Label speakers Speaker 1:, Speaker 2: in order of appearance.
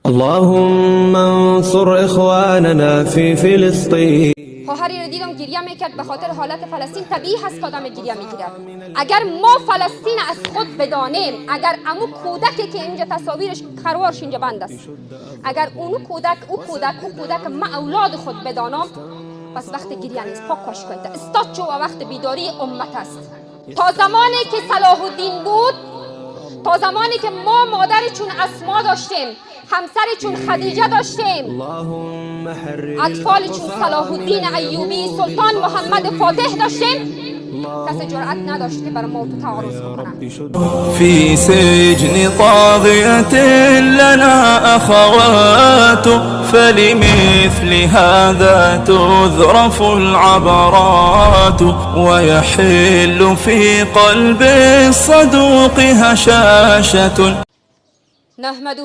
Speaker 1: اللهم انصر إخواننا في فلسطين.
Speaker 2: خواهری رو دیدم گریه میکرد به خاطر حالت فلسطین. طبیعی هست که آدم گریه میگیره. اگر ما فلسطین از خود بدانیم، اگر امو کودکی که اینجا تصاویرش خروارش اینجا بند است، اگر اونو کودک او کودک او کودک ما اولاد خود بدانم، پس وقت گریه نیست. پاک کاش کنید استاد چو و وقت بیداری امت است. تا زمانی که صلاح الدین بود، تا زمانی که ما مادر چون اسما داشتیم، همسر چون خدیجه داشتیم،
Speaker 1: اللهم حرر
Speaker 2: اطفال چون صلاح الدین ایوبی، سلطان محمد فاتح داشتیم، کسی جرأت نداشت که بر ما و تو تعارض بکنه.
Speaker 3: في سجن طاغية لنا أخوات، فلمثل هذا تذرف العبرات، ويحل في قلب الصدوق هشاشة.
Speaker 2: نحمده.